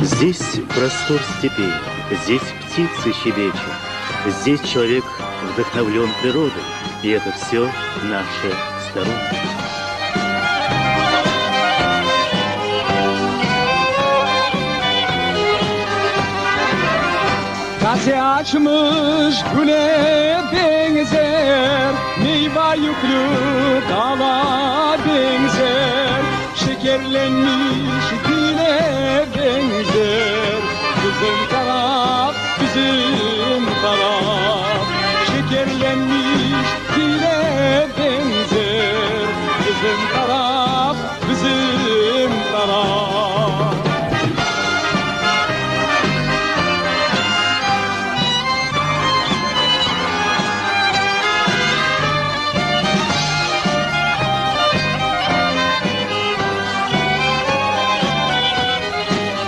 Здесь простор степей, здесь птицы щебечут, здесь человек вдохновлен природой, и это все наше здоровье. Taze açmış güle beñzer, Meyva yüklü dala beñzer, Şekerlenmiş dile beñzer. Bizim.